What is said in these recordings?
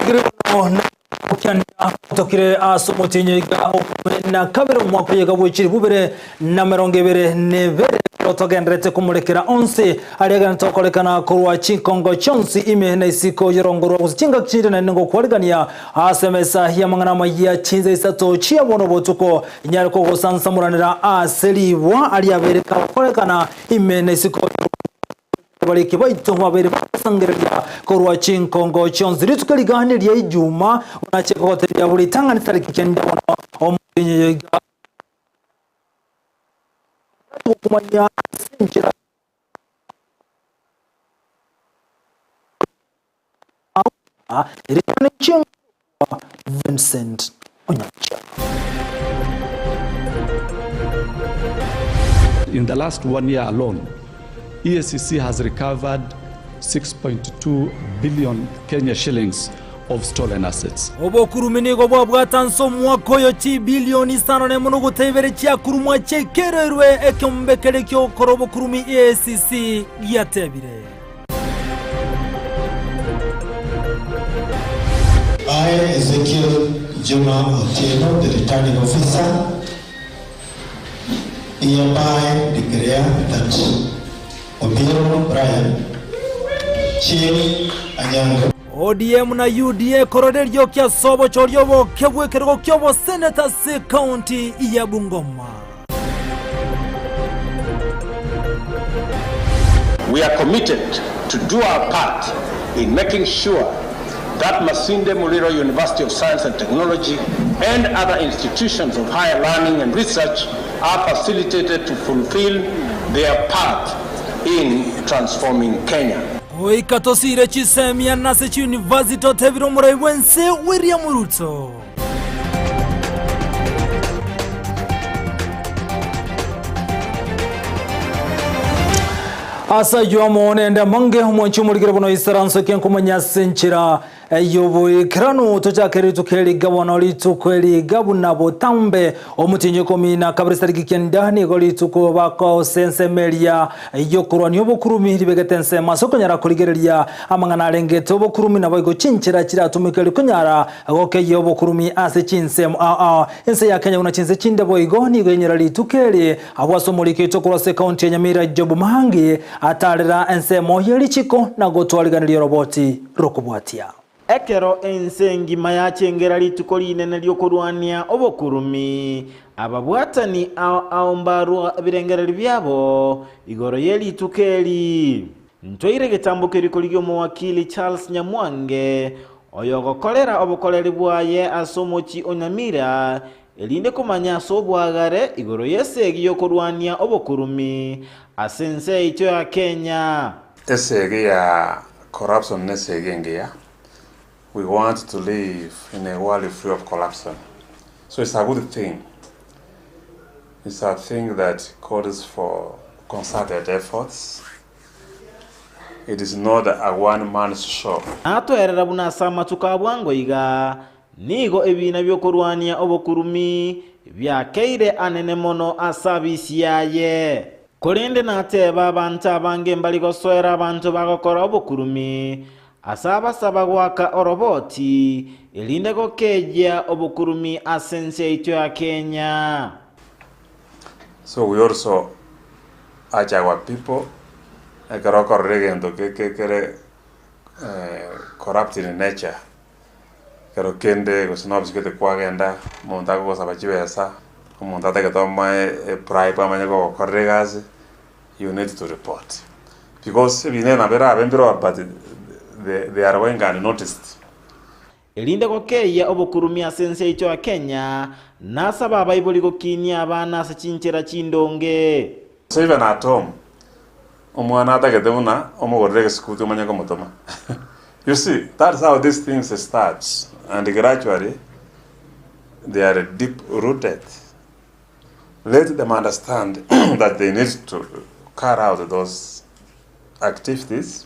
Omorikiri bono okianda otokire ase omotienyi oiga okumi na kabere omwaka oyoiga bwe chilifu bibere na emerongo ebere na ebere ekero togendererete komorekera onsi aria agenderete gokorekana korwa chinkongo chionsi ime na isiko y'orongo rwa gose chingaki chinde naende ngokwarigania ase emesa y'amang'ana amayia chinsa isato chia bono botuko inyare kogosansamoranera ase ribwa riabeire kagokorekana ime na isiko y'orongo Abariki baito babere bagasangereria korwa chinkongo chionsi rituko rigani ria Ijuma, buna chikogotebia buri ritang'ani tariki kenda bono omotienyi oyo iga gokumanya ase enchera Erio ninche Vincent Onyancha. In the last one year alone, EACC has recovered 6.2 billion Kenya shillings of stolen assets. Obokurumi nigo bwabwata nse omwaka oyo chibilioni isano nemo nogota ibere chiakurumwa chiaikereirwe ekeombe keria ki'ogokora obokurumi EACC giatebire. I, Ezekiel Juma Otieno, the returning officer, hereby declare that Obiero Brian Chieng Anyango, ODM na UDA kororerio kia ase obochori oboke bw'ekerogo ki'oboseneta ase ekaunti ya Bungoma. We are committed to do our part in making sure that Masinde Muliro University of Science and Technology and other institutions of higher learning and research are facilitated to fulfill their part in transforming Kenya. Goika tosire chisemia nase chiuniversity otebire omorai bwense William Ruto. Ase ayio amo nende amange omwanchi omorikire bono isaranso kenkomanya ase enchera y'oboikeranu tochake rituko eri bono rituko eri buna botambe omotienyi ikomi na kabere tariki kenda nigo rituko bakose ensemo eria y'okorwania obokurumi ribegete ensemo ase okonyara korigereria amang'ana arengete obokurumi naboigo chinchera chiratumeke rikonyara Gokeyia obokurumi ase chinsemo ao ao. Ense ya Kenya buna chinse chinde boigo nigo enyora rituko eri abwo ase omoriki oito korwa ase ekaunti ya Nyamira Job Mahangi atarera ensemo ye richiko na gotwariganeria oroboti rokobwatia. Ekero ense engima yachengera rituko rinene ri'okorwania obokurumi, ababwatani ao ao mbarua ebirengererio biabo igoro ye rituko eri. Ntwaire egetambo keria korigia omowakili Charles Nyamwange, oyogokorera obokoreri bwaye ase omochie o Nyamira, erinde komanya ase oboagare igoro y'esegi y'okorwania obokurumi ase ense yaito ya Kenya. Esegi ya corruption nesegi engiya, we want to live in a world free of corruption, so it's a good thing, it's a thing that calls for concerted efforts. It is not a one man's show. Natoerera buna ase amatuko a bwango iga, nigo ebiina bi'okorwania obokurumi biakeire anene mono ase abisi yaye. Korende nateeba abanto abange mbari gosoera abanto bagokora obokurumi, ase abasaba goaka oroboti, erinde gokeyia obokurumi ase ense yaito ya Kenya. So we also urge our people, ekero okorora egento kere corrupt in nature, ekero kende gose na ofisi gete kwagenda, omonto agogosaba chibesa, omonto atagete omoe ebribe amanye gogokorera egasi, you need to report. Because ebinto nabo birabe mbiroo but they are going unnoticed. Erinde gokeyia obokurumi ase ense yaito ya Kenya, nasabe abaibori gokinia abana ase chinchera chindonge. So even at home, omwana atagete buna omogorere egesukuti omanye komotoma. You see, that's how these things start and gradually they are deep rooted. Let them understand that they need to carry out those activities.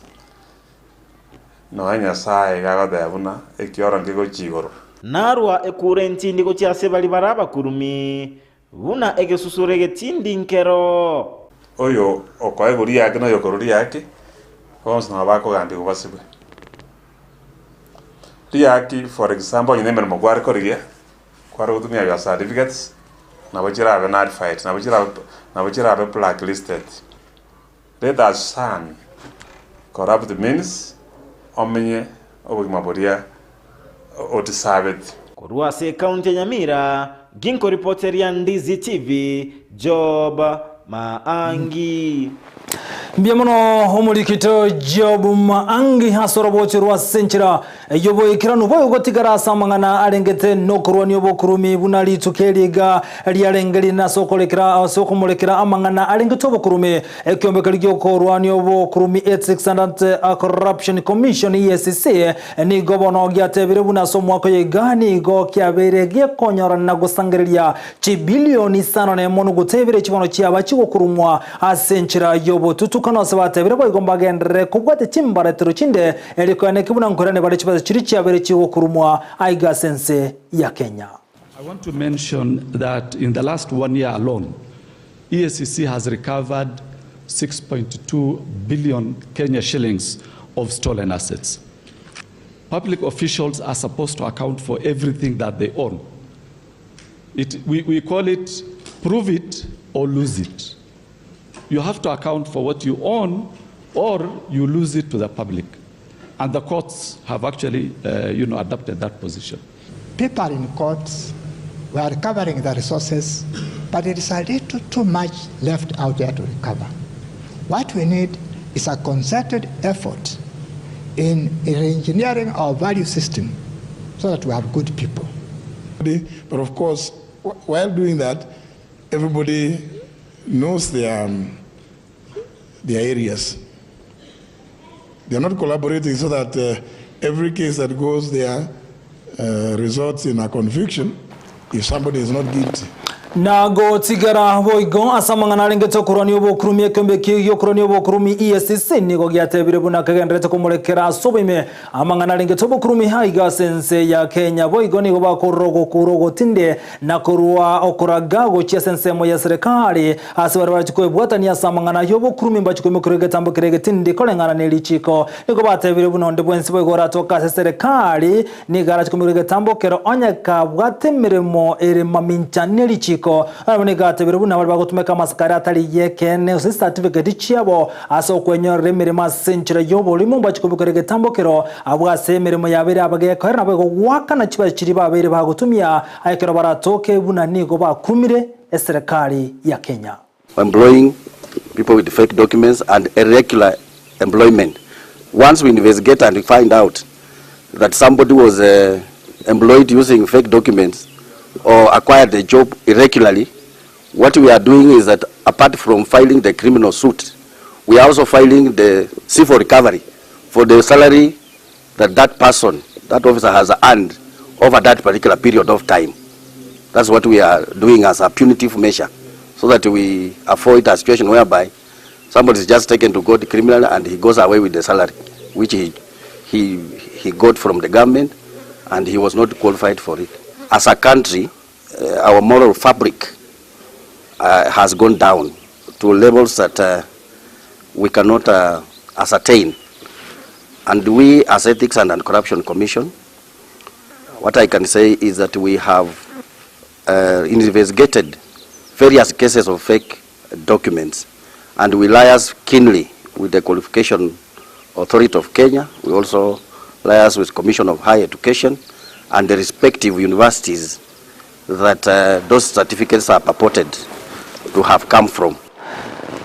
Nonya Nyasae iga agoteba buna ekioro nkegochia igoro. Narua ekura entindi gochia ase baria bare abakurumi, buna egesusuro egetindi nkero. Oyo okoegwa riaki na oyokorwa riaki, bonsi nabo bakogambigwa basibwe. Riaki for example onye na emeremo kware korigia, kware gotumia your certificates, nabo chirabe nullified, nabo chirabe nabo chirabe blacklisted. Let us shun corrupt means, omenye obogima boria otisabeti. Korwa ase ekaunti ya Nyamira, ginkoripoteria Ndizi TV, Job Maangi. Mbuya mono omorikito Job Maangi ase orobocho rwa ase enchera y'oboikeranu boigo gotigara ase amang'ana arengete nokorwania obokurumi buna rituko eri iga riarenge rinene ase okorekera ase okomorekera amang'ana arengete obokurumi ekiombe keria giokorwania obokurumi Ethics and Anti-Corruption Commission EACC Nigo bono giatebire buna ase omwaka oyo iga nigo kiabeire gekonyorana na gosangereria chibilioni isano nemo nuguta ibere chibono chiaba chigokurumwa ase enchera y'obotutukano ase batebire boigo mbagenderere kobwatia chimbaratero chinde erio koeneki buna nkoirane bare chibesa chiria chiabeire chigokurumwa aiga ase ense ya Kenya. I want to mention that in the last one year alone, EACC has recovered 6.2 billion Kenya shillings of stolen assets. Public officials are supposed to account for everything that they own. It, we, we call it prove it or lose it. You have to account for what you own or you lose it to the public. And the courts have actually uh, you know, adopted that position. People are in courts, we are recovering the resources, but there is a little too much left out there to recover. What we need is a concerted effort in re-engineering our value system so that we have good people. But of course, while doing that, everybody knows their, um, their areas. They are not collaborating so that uh, every case that goes there uh, results in a conviction if somebody is not guilty. Na gotigara boigo ase amang'ana arengete okorwania obokurumi ekeombe ekio gi'okorwania obokurumi EACC nigo giatebire buna kegendererete komorekera ase oboime amang'ana arengete obokurumi aiga ase ense ya Kenya boigo nigo bakorora ogokura ogotinde na korua okoraga gochia ase ensemo ya serikali ase baria barachie kwebwatania ase amang'ana y'obokurumi mbachie koimokerwa egetambo keria egetindi koreng'ana ne richiiko. Nigo batebire buna onde bwensi boigo oratoke ase serikali Nigo arache komoigwa egetambo kero onye kabwate emeremo ere mamincha ne richiiko. Nabo nigo atebire buna baria bagotumeka amasakare atari y'ekeene gose chisatifigeti chiabo ase okwenyorera emeremo ase enchera y'oborimo mbache kobikora egetambo kero abwo ase emeremo yabeire abagekoera naboigo goakana chibesa chiria babeire bagotumia ekero baratoke buna nigo bakumire eserekari ya Kenya. Employing people with fake documents and irregular employment. Once we investigate and find out that somebody was uh, employed using fake documents or acquired a job irregularly, what we are doing is that apart from filing the criminal suit, we are also filing the civil recovery for the salary that that person, that officer has earned over that particular period of time. That's what we are doing as a punitive measure so that we avoid a situation whereby somebody is just taken to court criminally and he goes away with the salary which he, he, he got from the government and he was not qualified for it. As a country, uh, our moral fabric uh, has gone down to levels that uh, we cannot uh, ascertain. And we as Ethics and Anti-Corruption Commission, what I can say is that we have uh, investigated various cases of fake documents and we liaise keenly with the Qualification Authority of Kenya. We also liaise with Commission of Higher Education and the respective universities that uh, those certificates are purported to have come from.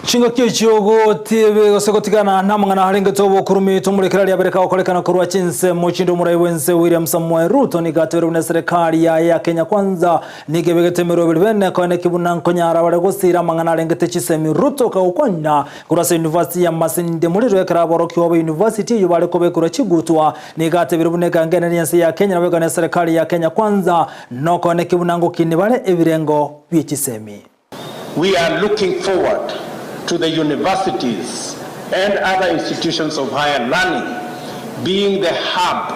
Chingaki echio gotibe gose gotigana namang'ana arengete obokurumi tomorekera riabere kagokorekana korwa chinsemo chinde omorai bwense William Samoei Ruto nigo atebeire buna eserekari yaye ya Kenya Kwanza nigo ebegete emeroberi bene koeneki buna nkonyara bare gosira amang'ana arengete chisemi Ruto kagokwana korwa ase university ya Masinde Muliro ekero aborokigwa ba university eyio bare kobekerwa chigutwa nigo atebeire buna ekango enene yense ya Kenya nabo ekana eserekari ya Kenya Kwanza nokoeneki buna ngokini bare ebirengo bie chisemi. We are looking forward to the universities and other institutions of higher learning being the hub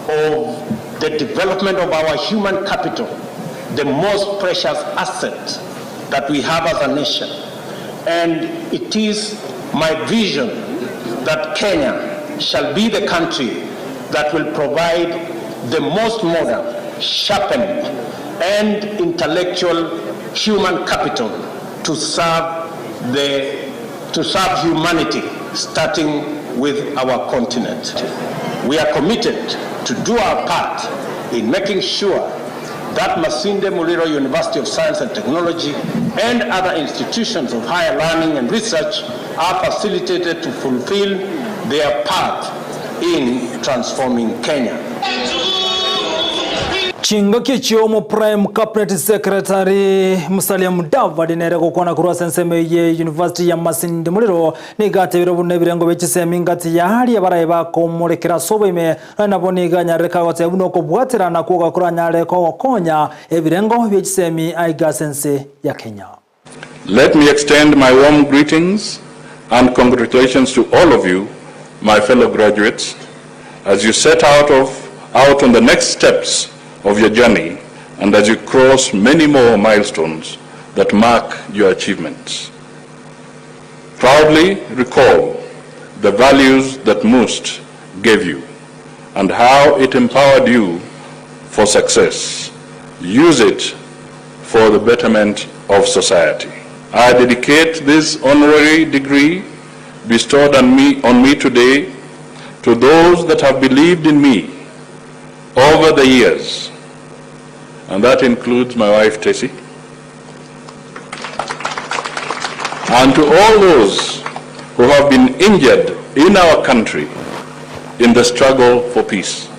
of the development of our human capital, the most precious asset that we have as a nation. And it is my vision that Kenya shall be the country that will provide the most modern, sharpened, and intellectual human capital to serve the to serve humanity, starting with our continent. We are committed to do our part in making sure that Masinde Muliro University of Science and Technology and other institutions of higher learning and research are facilitated to fulfill their part in transforming Kenya. Chingaki echio omo Prime Cabinet Secretary Musalia Mudavadi nere gokwana korwa ase ensemo eye University ya Masindi Muliro nigo atebire buna ebirengo bie chisemi ngati yaria barae bakomorekera ase oboime Nonya nabo nigo anyarire kagoteba buna okobwaterana kwoka koranyare kogokonya ebirengo bie chisemi aiga ase ense ya Kenya. Let me extend my warm greetings and congratulations to all of you, my fellow graduates, as you set out, of, out on the next steps of your journey and as you cross many more milestones that mark your achievements. Proudly recall the values that MUST gave you and how it empowered you for success. Use it for the betterment of society. I dedicate this honorary degree bestowed on me, on me today to those that have believed in me over the years, and that includes my wife Tessie, and to all those who have been injured in our country in the struggle for peace.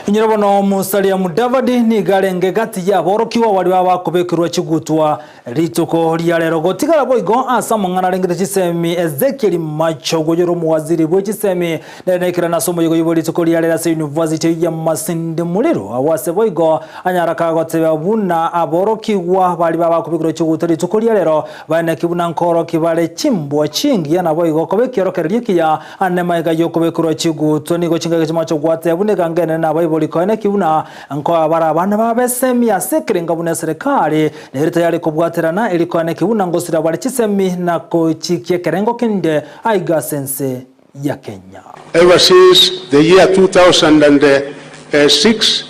Inyora bono Musalia Mudavadi nigo arenge gati y'aborokigwa baria bakobekerwa chigutwa rituko ria rero. Gotigara boigo ase amang'ana arengete chisemi Ezekiel Machogu oyore omowaziri bwe chisemi nere naikerana ase omoyega bwe rituko ria rero ase University ya Masinde Muliro agwo ase boigo anyara kagotebia buna aborokigwa baria bakobekerwa chigutwa rituko ria rero Baeneki buna nkoroki bare chimbwa chingiya, naboigo koba ekiorokererio ekiya ande magega y'okobekerwa chigutwa. Nigo chingaki chimache gwatea buna eganga enene nabaibori koeneki buna nkoa bare abana babo esemi ase ekerengo buna eserekari nere tayari kobwaterana eri koeneki buna ngosira bare chisemi na kochikia ekerengo kende aiga ase ense ya Kenya. Ever since the year 2006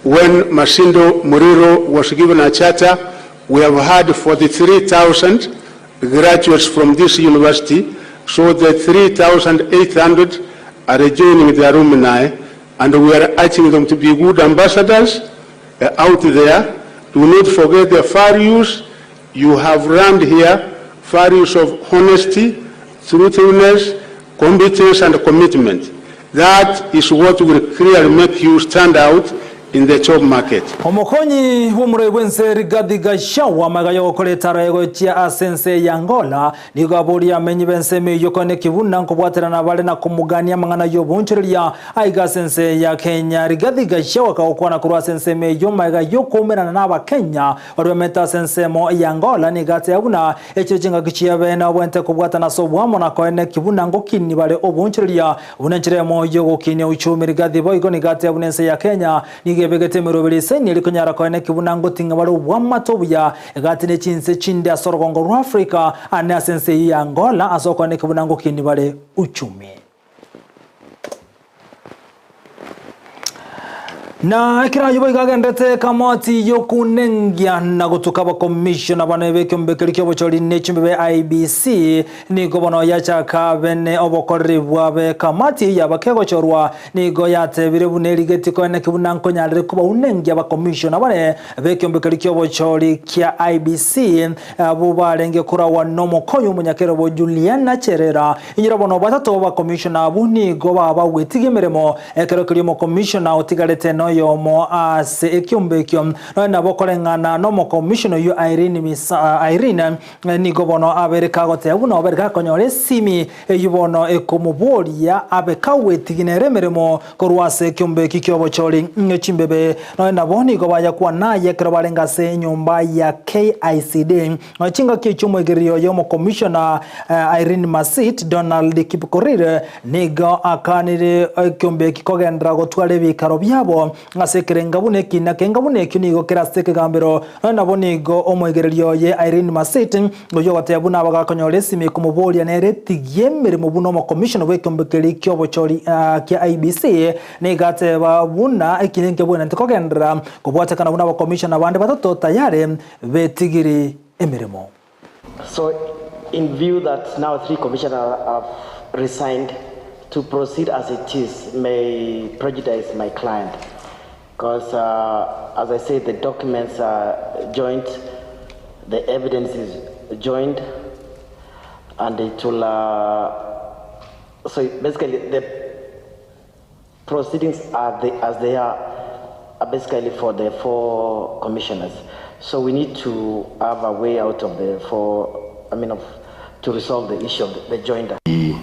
when Masinde Muliro was given a charter, we have had 43,000 graduates from this university, so the 3,800 are joining the alumni, and we are urging them to be good ambassadors out there. Do not forget the values you have learned here, values of honesty, truthfulness, competence and commitment. That is what will clearly make you stand out in the job market. Omokonyi bw'omorwai bw'ense Rigathi Gachagua amaiga y'ogokora etaro egochia ase ense ya Angola nigo aboria amenyi b'ense emeyio koeneki buna nkobwaterana bare na komogania amang'ana y'obonchoreria aiga ase ense ya Kenya. Rigathi Gachagua akagokwana korwa ase ensemo eyio maiga y'okoumerana n'Abakenya baria bamenyete ase ensemo ya Angola nigo ateba buna Echio chingaki chiabe nabwente kobwatana ase oboamo na koeneki buna ngokinia bare obonchoreria buna enchera eyemo y'ogokinia uchumi. Rigathi boigo nigo ateba buna ense ya Kenya nigo ebegete emeroberi esaini eri konyara koeneki buna ngoting'a bare obwamate obuya egati ne chinse chinde ase orogongo rwa Africa ane ase ense eyio ya Angola ase okoeneki buna ngokinia bare uchumi. Na ekero ayio boigo agenderete kamati y'okunengia na gotuka abakomishona bane b'ekeombe keria ki'obochori ne chimbe be IEBC nigo bono yachaka bene obokoreri bwabe. Kamati eyio yaba kegochorwa nigo yatebire buna erigeti koeneki buna nkonyarire kobaunengia abakomishona bane b'ekeombe keria ki'obochori kia IEBC abwo barenge koragwa n'omokonyi omonyakerobo Juliana Cherera. Inyora bono batato b'abakomishona abwo nigo baba gwetiga emeremo Ekero keria omokomishona otigarete noyomo ase ekiombe ekio, nonya nabo koreng'ana nomokomishona oyio Irene Misa, Irene nigo bono abeire kagoteba buna obeire gakonyora esimi eyio bono ekomoboria abe kagwetigia nere emeremo korwa ase ekiombe eki kiobochori chimbebe. Nonya nabo nigo bayakwana aye ekero barenge ase enyomba ya KICD. Nonya chingaki echio omoegereria oye omokomishona Irene Masit, Donald Kipkorir, Nigo akanire ekiombe eki kogenderera gotwara ebiikaro biabo. Ase ekerenga buna ekina kenga buna ekio nigo kere ase ekegambero, nonya nabo nigo omoigereria oye Irene Masit, oyio ogoteba buna abagakonyora esimi komoboria nere etigie emeremo buna omokomishona bw'ekeombe keria ki'obochori kia IEBC, nigo ateba buna ekina nkebwenerete kogenderera kobwatekana buna abakomishona bande batato tayare betigiri emeremo. So in view that now three commissioners have resigned, to proceed as it is may prejudice my client because uh, as I said the documents are joined, the evidence is joined and it will uh, so basically the proceedings are the, as they are, are basically for the four commissioners. So we need to have a way out of the four, I mean, of, to resolve the issue of the, the joinder. The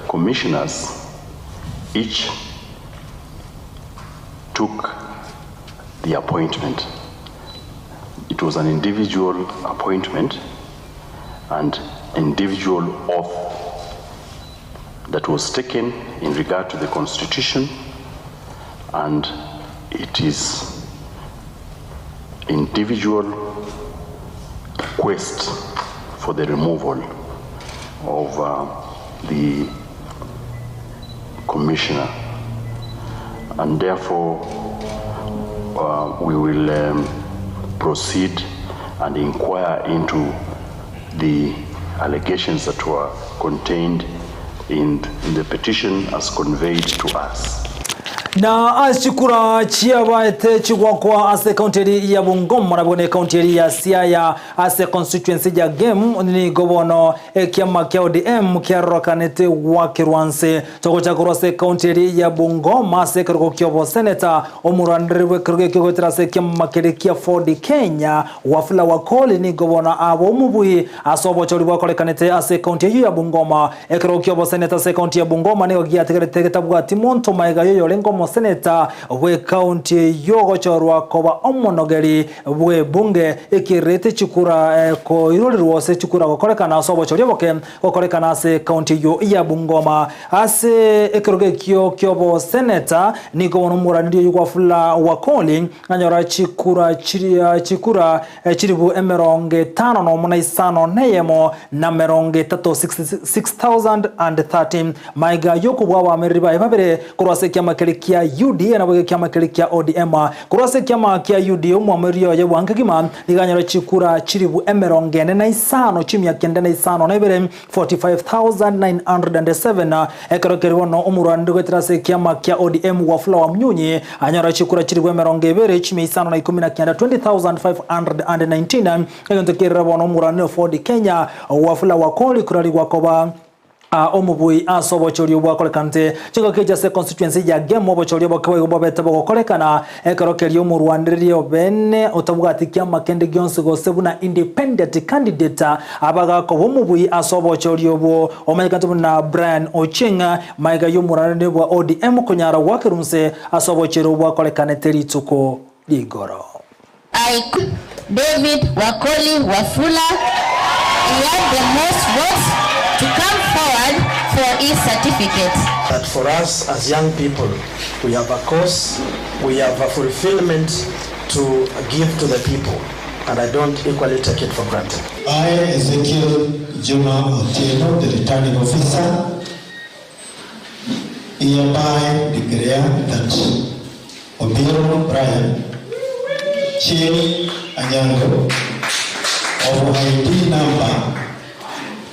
commissioners each took the appointment. It was an individual appointment and individual oath that was taken in regard to the Constitution, and it is individual request for the removal of uh, the commissioner. And therefore, uh, we will um, proceed and inquire into the allegations that were contained in, in the petition as conveyed to us. Na ase chikura chiabaete chigwakwa ase ekaunti eri ya Bungoma nabwo na ekaunti eri ya Siaya ase constituency ya Gem nigo bono ekiama kia ODM kiarorokanete gwakerwa nse. Togocha korwa ase ekaunti eri ya Bungoma ase ekerogo kia oboseneta omorwaneri bw'ekerogo ekio goetera ase ekiama keria kia Ford Kenya Wafula Wakoli nigo bono abe omobui ase obochori bwakorekanete ase ekaunti eyio ya Bungoma. Ekerogo ki'oboseneta ase ekaunti ya Bungoma nigo giatigarete getabwati monto magega y'oyorenge omoseneta bw'ekaunti eyio ogochorwa koba omonogeri bw'ebunge ekerete chikura koirorerwa ase chikura gokorekana ase obochori oboke gokorekana ase ekaunti eyio ya Bungoma. Ase ekerogo ekio ki'oboseneta nigo bono omoraneri oyio Wafula Wakoli anyora chikura chiria chikura chilifu emerongo etano nomo na isano neyemo, na merongo etato, 66,030. Magega y'okobua abaamereri baye babere korwa ase ekiama keria kia UDA naboigo ekiama keria kia ODM. Korwa ase ekiama kia UDA omwamereri oye bwango kegima nigo anyore chikura chilifu emerongo ene na isano chimia kenda na isano na ibere, 45,907. Ekero keria bono omorwani goetera ase ekiama kia ODM Wafula Wamnyunyi anyore chikura chilifu emerongo ebere chimia isano na ikomi na kenda, 20,519. Egento kerire bono omorwani o Ford Kenya Wafula Wakoli korarigwa koba omobui ase obochori obwakorekanete chingaki echi ase constituency ya Gem obochori oboke boigo bobete bogokorekana ekero keria omorwanereria obene otabwati kiama kende gionsi gose buna independent candidate abagakoba omobui ase obochori obwo omanyekanete buna Brian Ochieng magega y'omorwanereria bwa ODM konyara goakerwa inse ase obochori obwakorekanete rituko rigoro. I David Wakoli Wafula he had the most votes to come forward for his certificate. That for us as young people, we have a cause, we have a fulfillment to give to the people, and I don't equally take it for granted. I, Ezekiel Juma Otieno, the returning officer, hereby declare that Obiero Brian Chieng Anyango of ID number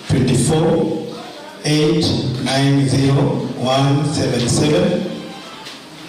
24890177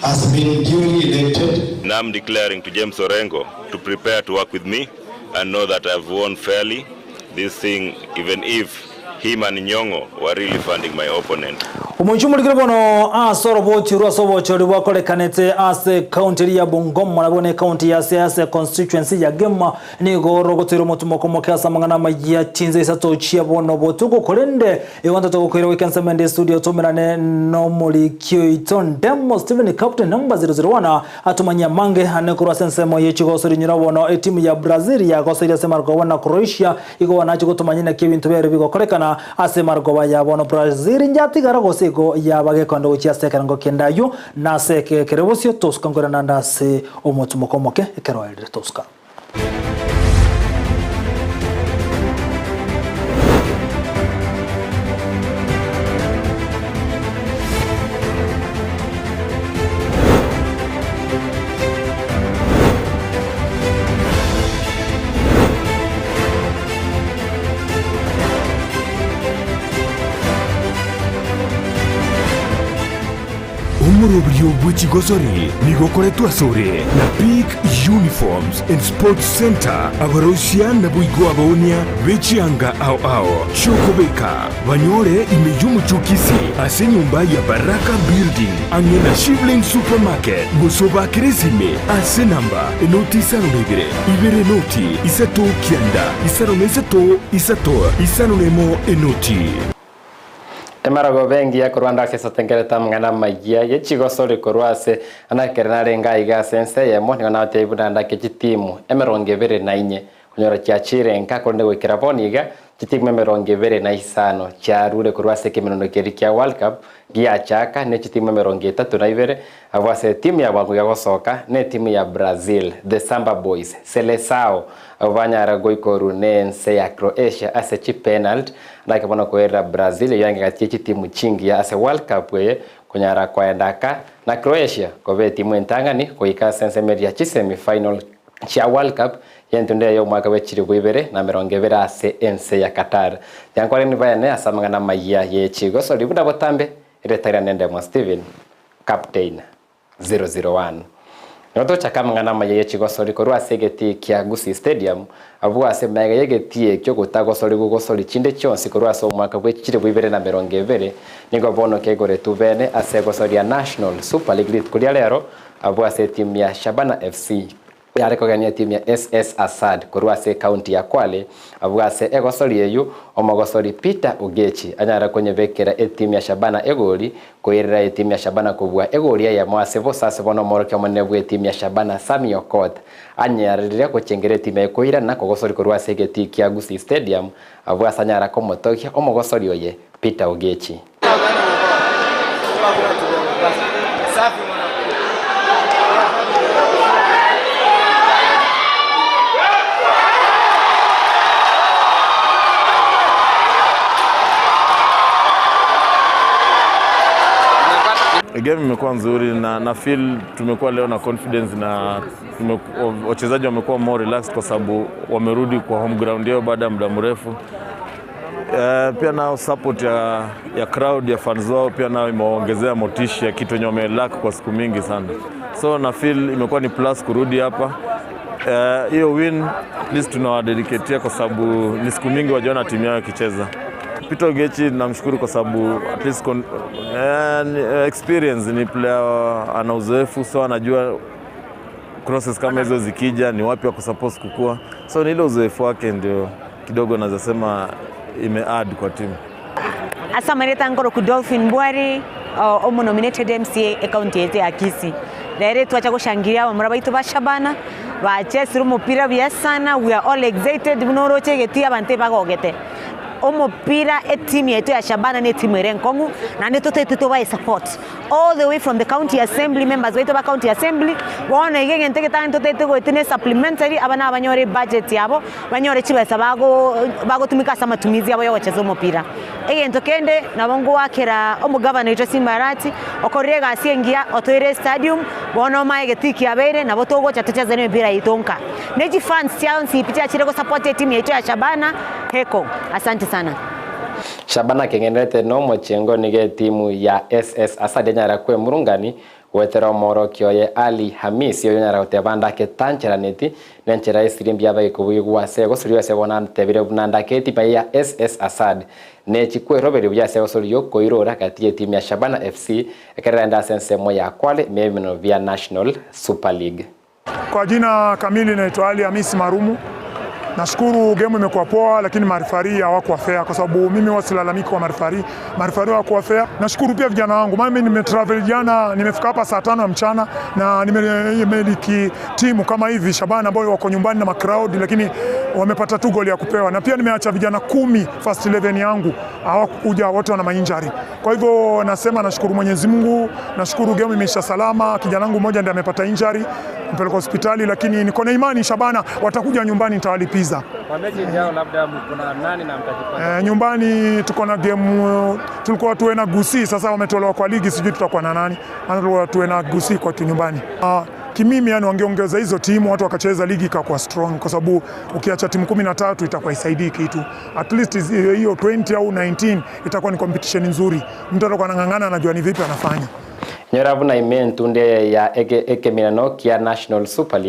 has been duly elected. And I'm declaring to James Orengo to prepare to work with me and know that I've won fairly this thing even if him and Nyong'o were really funding my opponent. Omonche omorikire bono ase oroboti orwo ase obochori bwakorekanete ase ekaunti eria ya Bungoma nabwo ne ekaunti ya Siaya ase econstituency ya Gema nigo rogotoira omotimoko omoke ase amang'ana amayia chinsa isato chia bono botuko korende igo ntotogokoira goika ensemo ende estudio tomerane nomoriki oito Ndemo Stephen Captain number 001 Atomanyie amange ane korwa ase ensemo ye chigoso rinyura bono etimu ya Brazil yagosoire ase marogoba na Croatia igo nache gotomanyia naki ebinto biaye bigokorekana ase marogoba ya bono Brazil nyatigara gose. igo yaba gekoenda gochia ase ekerengo kende ayio, na ase eke kere bosio tosuka nkoirana ande ase omotimoko omoke ekero oerire tosuka. Omoroberio bwe chigosori nigo okoretwe asore na Peak Uniforms and Sports Centre, abaroisia naboigo abaonia be chianga ao ao chi'okobeka, banyore ime y'omochie o Kisii ase enyomba ya Baraka Building ang'e na Shivling Supermarket, gose obakere esime ase enamba enoti isano na ibere, ibere enoti isato kianda isano na isato isato isano na emo enoti. Emerogo engiya korwa ande ase esotengerete amang'ana amayia ye chigosori korwa ase anakere narenge aiga ase ense eyemo, nigo nabatebirie buna ndake chitimu emerongo ebere na inye konyora chiachire nka, korende goikera bono iga chitimu emerongo ebere na isano chiarure korwa ase ekemeneno keria kia World Cup giachaka ne chitimu emerongo etato na ibere, abwo ase etimu ya bwango iga ne etimu ya Brazil, The Samba Boys, Seleçao, abwo banyara goikorwa nense ya Croatia ase chipenalty, naki bono koerera Brazil eyio yange gati ye chitimu chingiya ase World Cup eye konyara koenda aka na Croatia koba etimu entang'ani goika ase ensemo eria chisemi final chia World Cup y'entundo eye y'omwaka bwe chilifu ibere na emerongo ebere ase ense ya Qatar. Tiankoreni bayane ase amang'ana amayia ye chigosori buna botambe eretagera nendemwa Steven Captain 001. Nigo tochake amang'ana amaya ye chigosori korwa ase egetii kia Gusii Stadium, abwo ase magega y'egetii ekio gotagosorigwa gosori chinde chionsi korwa ase omwaka bwe chilifu ibere na emerongo ebere, nigo bono kegoretwe bene ase egosori ya National Super League rituko ria rero, abwo ase etimu ya Shabana FC yare kogenia etimu ya SS Assad korwa ase ekaunti ya Kwale, abwo ase egosori eyio omogosori Peter Ogechi anyare konyebekera etimu ya Shabana egori, koirera etimu ya Shabana kobua egori eyemo ase bosa ase bono omorokia omonene bw'etimu ya Shabana Sammy Okoth anyarire gochengera etimu yaye koirana kogosori korwa ase egetii kia Gusii Stadium abwo ase anyara komotogia omogosori oye Peter Ogechi. Game imekuwa nzuri na, na feel tumekuwa leo na confidence na wachezaji wamekuwa more relaxed kwa sababu wamerudi kwa home ground yao baada ya muda mrefu. Pia nao support ya, ya crowd ya fans wao pia nao imewaongezea motisha ya kitu yenye wamelack kwa siku mingi sana, so na feel imekuwa ni plus kurudi hapa. Hiyo win at least tunawadedicatea kwa sababu ni siku mingi wajaona timu yao ikicheza. Peter Ogechi namshukuru kwa sababu at least experience ni player ana uzoefu, so anajua crosses kama hizo zikija ni wapi wako supposed kukua, so ni ile uzoefu wake ndio kidogo naweza sema ime add kwa timu. Asamareta nkoro ku Dolphin Bwari omo nominated MCA ecounty yetu ya Kisii. Rere twacha gushangiria abamura baitu ba Shabana bachesire omopira buya sana, we are all excited buna oroche egetii abanto ebagogete. Omopira etimu yaito ya Shabana na etimu ere enkong'u naende totaete tobae support all the way from the county assembly members baito ba county assembly bono iga egento egetang'ani totaete goetia ne supplementary aba nabanyore ebudget yabo banyore chibesa bago bagotumika ase amatumizi abo ya ogochesa omopira. Egento kende nabo ngoakera omogavana oito Simba Arati okorire egasi engiya otoire estadium bono omae egetii kiabeire nabo togocha tocheze na emepira yaito nka. Ne chifans chionsi pi chiachire gosupport etimu yaito ya Shabana heko. Asante sana. Shabana keng'enerete nomochengo nigo etimu ya SS Asad enyara kwemurungani goetera omoorokia oye Ali Hamisi oyo onyara goteba ande ake tancheraneti nenchera esiri mbuya baikobugigwa ase egosorio ase bono antebire buna ande ake etimu eye ya SS Asad nechikweroberia buya ase egosorio koirora gati yetimu ya Shabana FC ekero erende ase ensemo ya Kwale ime ebimenero bia National Super League. Kwa jina kamili naitwa Ali Hamisi Marumu. Nashukuru game imekuwa poa, lakini marifari hawakuwa fair kwa sababu mimi huwa silalamiki kwa marifari. Marifari hawakuwa fair. Nashukuru pia vijana wangu, maana mimi nimetravel jana, nimefika hapa saa 5 ya mchana na nimeliki timu kama hivi Shabana ambao wako nyumbani na macrowd, lakini Wamepata tu goli ya kupewa, na pia nimeacha vijana 10 first 11 yangu hawakuja, wote wana mainjury. Kwa hivyo nasema nashukuru Mwenyezi Mungu, nashukuru game imeisha salama. Kijana wangu mmoja ndiye amepata injury, mpeleka hospitali, lakini niko na imani Shabana watakuja nyumbani, nitawalipiza. Kwa mechi ijayo labda mko na nani na mtajipanga? Nyumbani tuko na game, tulikuwa tuwe na Gusii, sasa wametolewa kwa ligi, sijui tutakuwa na nani, maana tulikuwa tuwe na Gusii kwa tu nyumbani. Kimimi yani wangeongeza hizo timu watu wakacheza ligi ikakuwa strong, kwa sababu ukiacha timu 13 itakuwa isaidii kitu. At least hiyo 20 au 19 itakuwa ni competition nzuri, mtu atakuwa anang'ang'ana, anajua ni vipi anafanya. Nyora buna imentunde ya ekeminano kia National Super League.